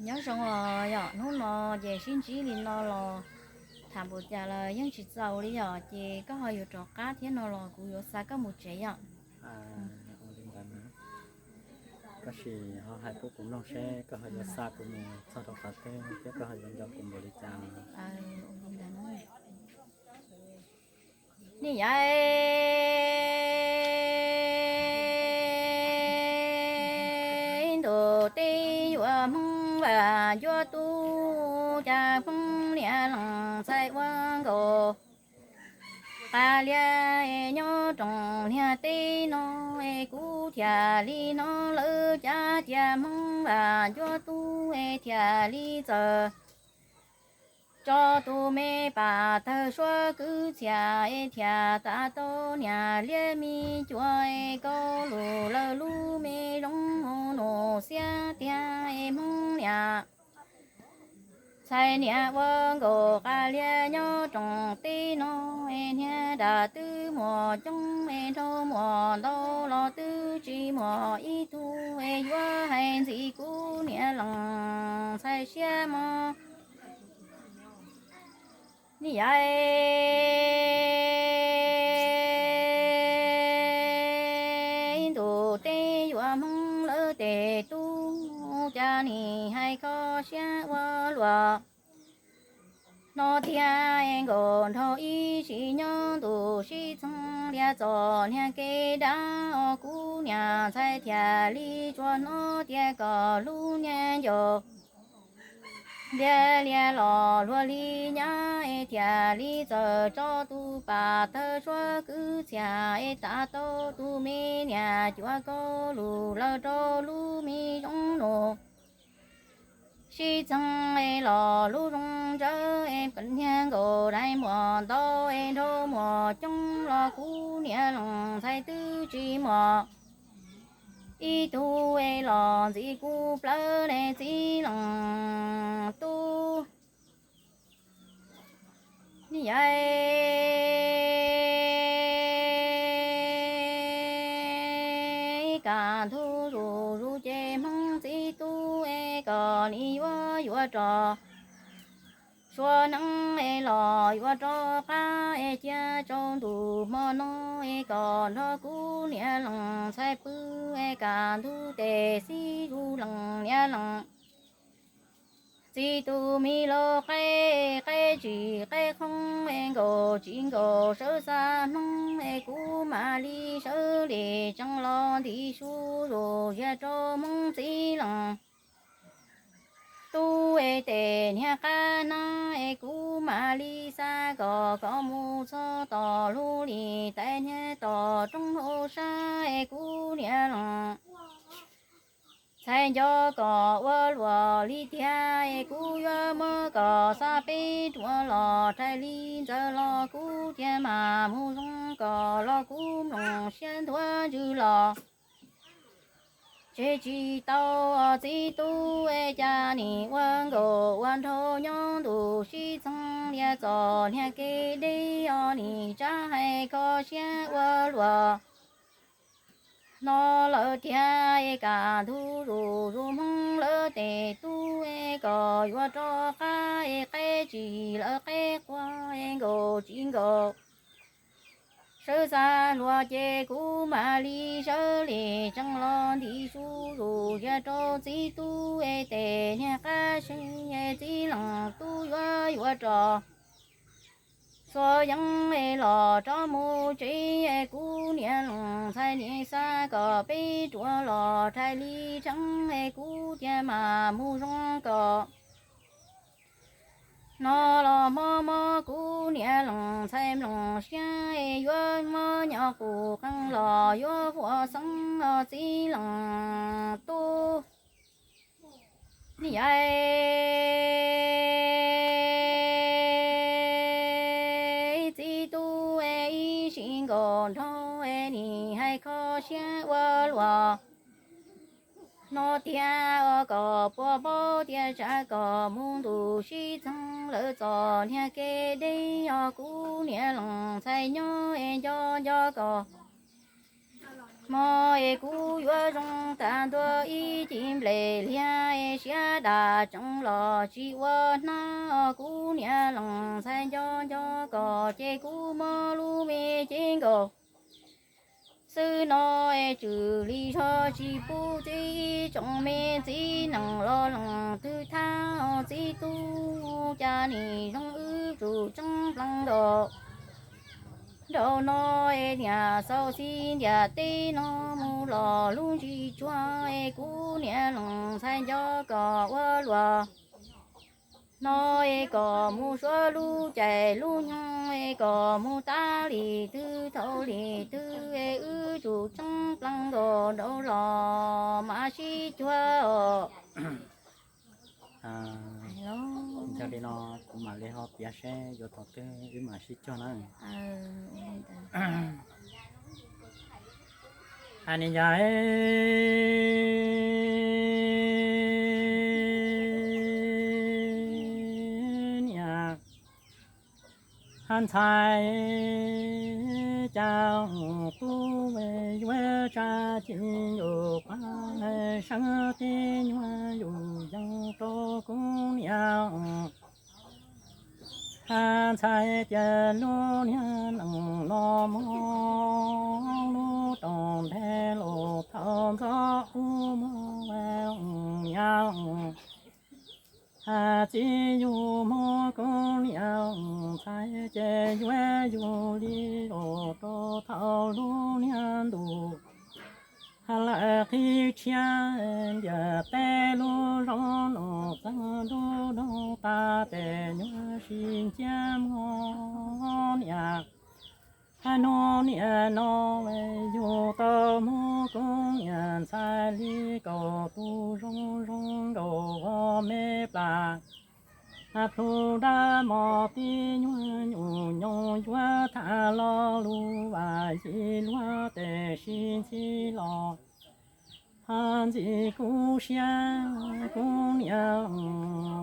Nyob zoo os yom, hnub no ces sib ntsib li no los tham npaum cas los yeej tsis txaus li yom, ces koj ho yuav rov qab thiab no los kuv yuav xa koj mus tsev yom. Tab sis ho hais pub kuv mloog seb koj ho yuav xa kuv mus txog rau qhov twg thiab koj ho yuav nco kuv npaum li cas. Niam yau, ntuj teb yuav Hmoob Vaj Ncuab Tub, cas Hmoob niam leej ntxhais ua nkaus qas lias nyob rau niag teb no, es kuv thiaj li hnov lawv cab tias Hmoob Vaj Ncuab Tub es thiaj li txawm tso tus me pas tawg suab kwv txhiaj es thiaj tam tau niam liab me cuam es kau lus lawv lub me zoov mus nus xiab tiag es Hmoob niam ntxhais niam ua nkaus qas lias nyob rau teb no, es niag dab twb muaj coob es nraug muaj ntau los twb tsis muaj ib tug es yuav hais ntxiv kuv niam leej ntxhais siab mog. Niam yau, ntuj teb yuav Hmoob lawv tes tub, cas nim hais kho siab ua luaj no tiag es nkaus nraug ib sim nyob ntuj sib txheej lias txom niag kev dab os kuv niam ntxhais thiaj li tsuas hnov tias kom lub niag ncaus ntiag lias los luag li nyab es thiaj li txawm tso tus pas tawg suab kwv txhiaj es tam tau tus me niam cuam kau lus lawv rau lub me zoov nus sib txheej es los lub zoov ntsawv es niag nkaus dais muaj ntau es nraug muaj coob los kuv niam leej ntxhais twb tsis muaj ib tug es los ntxiv kuv plawv ne txiv leej tub. Niam yau, kaj ntug zuj zus ces Hmoob txiv tub es kom nim yuav yuav rov suav neeb es los yuav rov qab es cia tsaus ntuj hmo no es kom nrog kuv niam leej ntxhais pw es kaj ntug tes xib zus leej niam leej txiv tus me lus qe qe tsis qe qhoob es nkaus tsis nkaus sawv xa Hmoob es kuv mam li sawv li tsees los nti su zus ziag rau Hmoob txiv leej tub es tes niag qab na es kuv mam li xa kom koj mus txog tom lub li tais niag tom roob hauv sab es kuv niam leej ntxhais nco kom ua luaj li tiag es kuv yuav muab kom xa peb ruam los raws li ntxaws los kuv thiaj mam mus zoo kom los kuv mloog siab ntuav ntsws los tseg tsis tau txiv tub es cas nim ua nkaus ua nraug nyob ntuj sib txheej lias txom niag kev deb os nim tsab hais kho siab ua luaj no lawm tiag es kaj ntug zuj zus Hmoob lawv tes tub es kom yuav rov qab es qe tsis lawv qe quag es nkaus tsis nkaus sawv xa hluas ces kuv mam li sawv li tsees los nti su zus ziag rau txiv tub es tes niag qab seb es txiv leej tub yuav yuav rov xuas yeeb es los rov mus tsev es kuv niam leej ntxhais nim xa kom peb ruam los raws li tseeb es kuv thiaj mam mus zoo kom no los mob mob kuv niam leej ntxhais mloog siab es yuav mob nyob qus qeej los yuav huam xeeb os txiv leej tub. Niam yau, txiv tub es ib sim nkaus nraug es nim hais kho siab ua luaj no tiag os kom puas paub tias tsam kom mus ntuj sib txheej lawv txom niag kev deb os kuv niam leej ntxhais nyob es nco nco kom Hmo es kuv yuav zoo tag ntua ib cim nplej liag es siab dam tsees los tsis ua hnab. Kuv niam lees ntxhais nco nco kom ces kuv muab lub me cev nkaus xwb no es tswm li zog tsis pub txib ib tsoom me txiv nees los lees twg thab txib tub cas nim zoo wb tsum tseeb plees nkaus. Nraum no es niam xaus txiv ntiaj teb no mus los lub ntsis tsuag es kuv niam lees ntxhais nco kom ua luaj no es kom mus suav lub caij lub nyoog es kom mus tab li twg thaum li twg es wb tsum tseeb plees nkaus nraum los mas sib cuag os. Yog li no kuv mam li ho piav seb yuav thaum twg wb mam sib cuag na. Hais ni yog niam ntxhais cas tub yuav tsa ci yus pab seeb tib nyuag yus yees rau kuv niam. Ntxhais tias lub niag neej no muaj lub rooj ntev los thaum ntxov ub muaj niam txiv yus muab kuv niam ntxhais ces yuav yus li los rau thaum lub niag ntuj lawm qhib tshiab ntiaj teb lub zos no txeeg dub doog tas tes nyuag sib nciab muab niam. Hnub niam no yus tau muab kuv niam ntxhais li kaum tus zoo zoo nkaus ua me plas plhu dab mos tib nyuag nyuj nyoos yuav tham lo lus vam yim luag tes sib ntxhi los ho ntxim kub siab kuv niam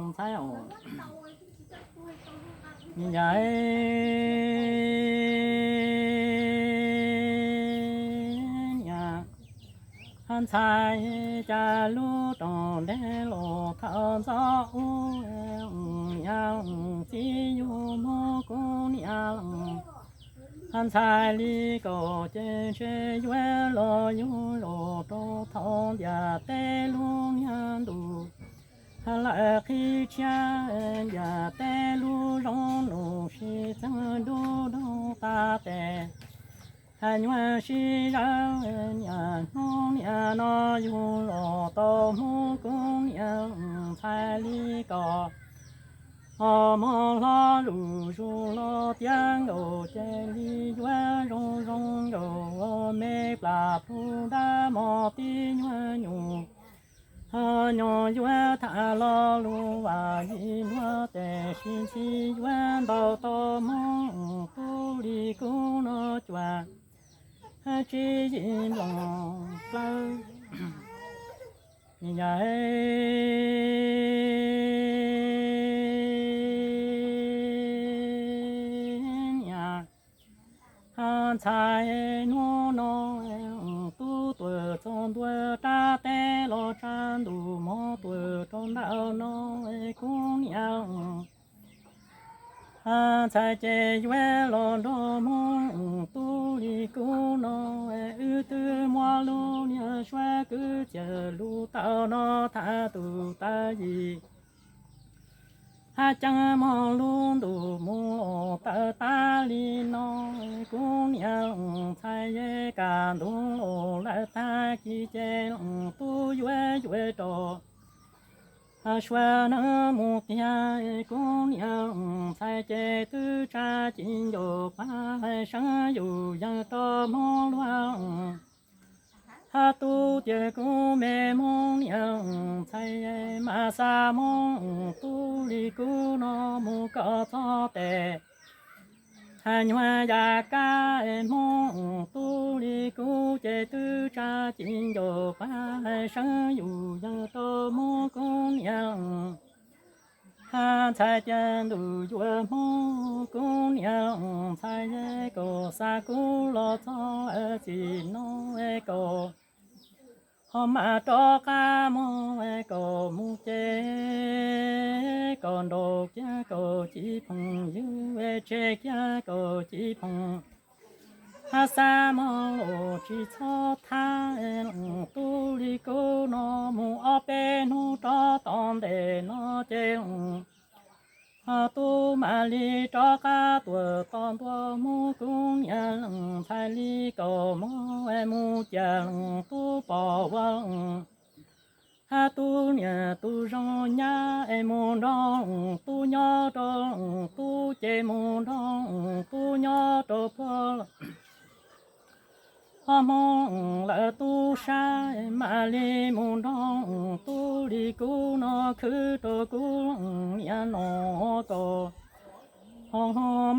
ntxhais os. Yog niam ntxhais cas lub rooj ntev los thaum ntxov ub niam txiv yus muab kuv niam ntxhais li kaum ces ntshe yuav los yug los rau thaum ntiaj teb lub niag ntuj lawm qhib tshiab ntiaj teb lub zos no sib txeeg dub doog tas tes nyuag sib zawv niam hnub niam no yus los tau muab kuv niam ntxhais li kaum ho mos hlob lus zus los tiav nkaus ces li yuav zoo zoo nkaus ua me plas plhu dab mos tib nyuag nyuj ho nyoos yuav tham lo lus vam yim luag tes sib ntxhi yuav ntau tau hmoob tub li kuv no cuag tsib yim nploos plawv. Yog niam ntxhais hnub no tub tuam txog ntua rab teb los tshav ntuj hmo tuam rau ntawm no kuv niam ntxhais ces yuav los nrog hmoob tub li kuv no wb twb muab lub niag suab kwv txhiaj lus tau no tham tus tag yim hab ceeb mog lub ntuj mus los tawm tas li no kuv niam ntxhais yeej kam ntuj los lawm tag kis ces tub yuav yuav rau suav neeb mus tiag kuv niam ntxhais ces twb tsa ci ncaus pab seeb yus yees rau hmoob luag hab tub tias kuv me hmoob niam ntxhais mas xa hmoob tub li kuv no mus kom txog tes hab nyuag yam kab hmoob tub li kuv ces twb tsa ci ncaus pab seeb yus yees rau hmoob kuv niam Ntxhais tias ntuj yuav hmoo kuv niam, ntxhais kaus xav kuv los txog txij no kaus ho mam rov qab mus, kaus mus ces kaus nraus kiag kaus ci phoom, yug tseg kiag kaus ci phoom. Hab xav moog los tsis txhob thab, tub li kub no mus ob peb hnub rov tom ntej no ces tub mam li rov qab tuaj tos ntua mus kuv niam, ntxhais li kaus moog mus cia tub pom ua hab tub niam tub zoo nyab es mus nrog tub nyob rau, tub ces mus nrog tub nyob rau puag ho hmoo lawm tub sab mam li mus nrog tub li kub no khwv rau kuv niam no kaus ho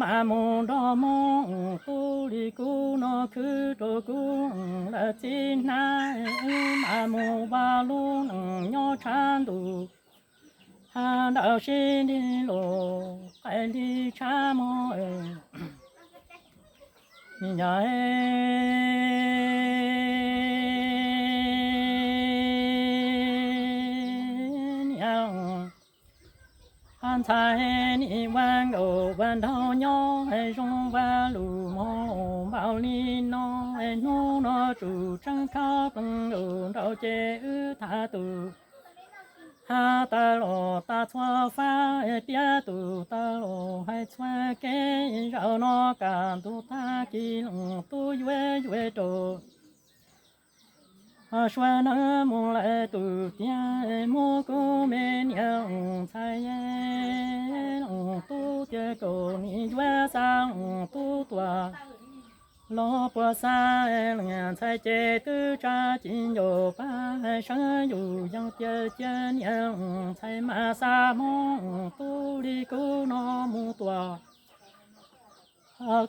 mam mus nrog hmoo tub li kub no khwv rau kuv lawm txij hnab, wb mam mus ua lub neej nyob tshav ntuj hab ntawm sib nrig los qaij li tshav hmoo niam. Niam, ntxhais nim ua nkaus ua nraug nyob zoo ua lus moog npaum li no, hnub no tsum tseeb khab ploog lus nraug ces wb tham tus hab tawm los tas txhua fab, piav tus tawm los hais txhua kev, zaum no kam ntuj tag kis leej tub yuav yuav rau suav neeg mus lawm tus tiag, muab kuv me niam ntxhais leej tub tiag kaus nim yuav xa leej tub tuaj los puas xa leej ntxhais ces twb tsa ci ncaus pab seev yus yeej tiag cia niam ntxhais mas xa hmoo tub li kub no mus tuaj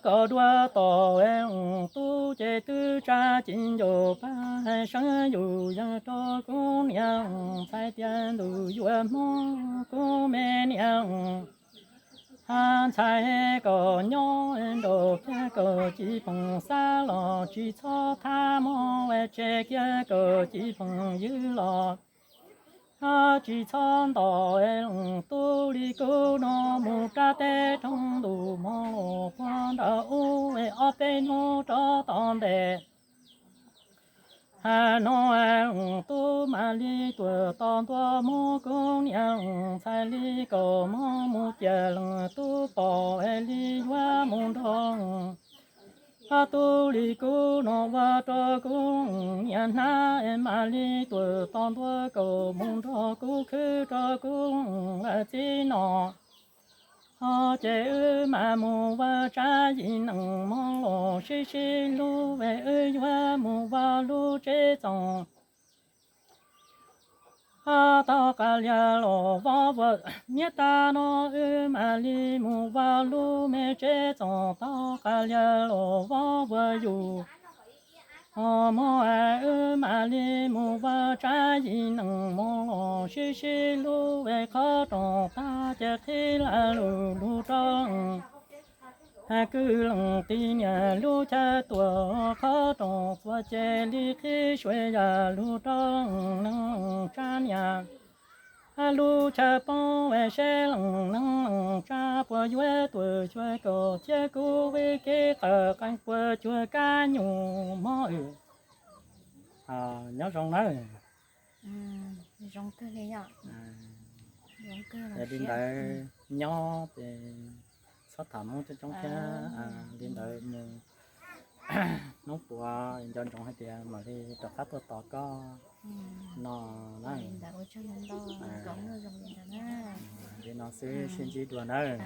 kom dua tom tub ces twb tsa ci ncaus pab seev yus yeej rau kuv niam ntxhais tias ntuj yuav hmoo kuv me niam hab ntxhais kom nyob nraus kiag kaus ci phoom, xav los tsis txhob thab moog tseg kiag kaus ci phoom, ywg los tsis txhob nto tub li kub no mus rau teb roob ntuj moog los puag nram ub ob peb hnub rov tom ntej hab no tub mam li tuaj tos ntua mus kuv niam ntxhais li kaus moog mus cia leej tub pom li yuav mus nrog tub li kub no ua rau kuv niam hnab, mam li tuaj tos ntua kaus mus nrog kuv khwv rau kuv lawm txij no ces wb mam mus ua tsab yim neej moog los sib sib hlub, wb yuav mus ua lub tsev txoos tau qas lias los vov vua. Niaj tas no wb mam li mus ua lub me tsev txoos tau qas lias los vov vua yus. Hmo wb mam li mus ua tsab yim neej moog los sib sib hlub, qhov rooj tag ces qhib laj lug lug rau kwv leej tij niam, lub chaw tuam qhov rooj txuas ces li qhib suav yam lug rau leej tsab niam. Lub chaw poob seb leej neeg leej tsab puas yuav tuaj cuag koj thiab kuv, vim kev qawm qees puas cuag kab nyuj mob. Nyob zoo nawb. Zoo kawg li yom. Zoo kawg li ntawd, nyob ces txhob tham Hmoob coob coob thiab, li ntawd mus hnub puav nco ntsoov hais tias mam li rov qab tuaj tos koj no na. Li ntawd ua tsaug ntau ntau, zoo li ntawd na. Li no xwb, sib ntsib dua nawb.